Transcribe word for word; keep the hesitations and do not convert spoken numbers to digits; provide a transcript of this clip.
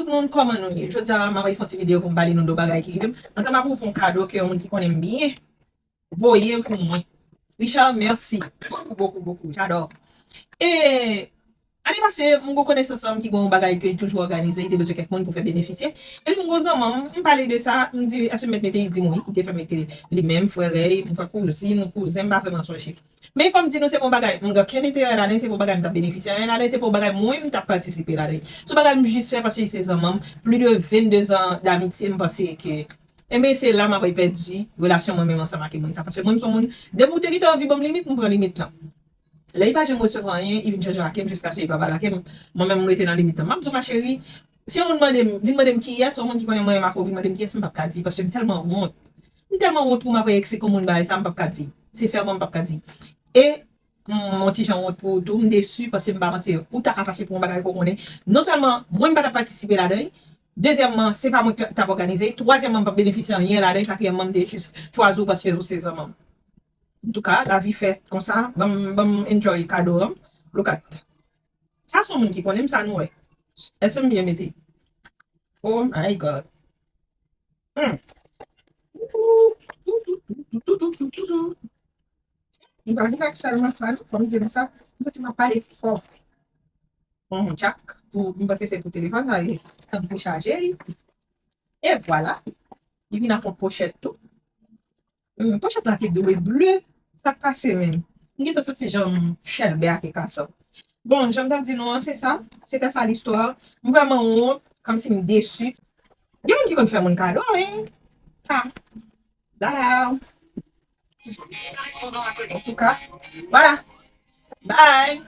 Tout moun, kòman nou ye? Jodi a, m ap fè yon ti videyo pou m pale nou de yon bagay ki rive m. Antan m ap ouvri yon kado ke yon moun ki konnen m byen voye pou mwen. Richard, merci. Beaucoup, beaucoup, beaucoup. J'adore. E ane pase, m gon konesans an m ki gon bagay ke li toujou òganize, li te bezwen kèk moun pou fè benefisye. Epi m gon zanmi m, m pale de sa, m di, èske m mèt mete, li di m wi, li te fè mete li menm, frè rèy, m kwè kouzin, kouzen, m pa vrèman sonje. Men fò m di nou, se pa yon bagay m gen okenn enterè ladan, se pa yon bagay m t ap benefisye anyen ladan, se pa yon bagay mwen m t ap patisipe ladan. Se yon bagay m jis fè paske se zanmi m, plus de vingt-deux ans d'amitié, m panse ke, enben, se la m ap pèdi relasyon mwen menm ansanm ak moun sa. Paske mwen, m se yon moun, depi w te gentan anvi ban m limit, m pran limit lan. Lè li pa janm resevwa anyen, li vin chanje ak m jiskaske li pa pale ak m. Mwen menm, m rete nan limit lan. M ap di w, ma chérie, si yon moun mande m, vin mande m kiyès, yon moun ki konnen mwen renmen ak ou, vin mande m kiyès, m p ap ka di, paske m tèlman wont. M tèlman wont pou m ap eksplike yon moun bagay sa, m p ap ka di. Sensèman, m p ap ka di. E m yon ti jan wont pou ou tou, m desi paske m pa panse ou ta ka fache pou yon bagay ke w konnen. Non sèlman mwen m pa t ap patisipe ladan l, dezyèmman, se pa mwen ki t ap òganize l, twazyèmman, m p ap benefisye anyen ladan l, katriyèmman, m te jis chwazi w paske ou se zanmi m. Antouka, lavi fè konsa, ban m, ban m enjoy kado an. Look at. Sa se yon moun ki konnen m, sa nou wè. Èske m byen mete? Oh my God. Hmm. Li pa vin ak sèlman sa, non. Fò m di nou sa, m santi m ap pale fò. Hmm, tchak, pou, m panse se pou telefòn sa ye. Tann pou chaje. E vwala. Li vin ak yon pochèt tou. Hmm, pochèt la te dwe ble. Sa k pase menm? M gentan santi jan m chèlbè ak ekasan. Bon, jan m t ap di nou an, se sa. Se te sa listwa. M vrèman wont, kòmsi m desi. Gen moun ki konn fè moun kado, wi. Ha. Dada. Antouka, vwala. Bye.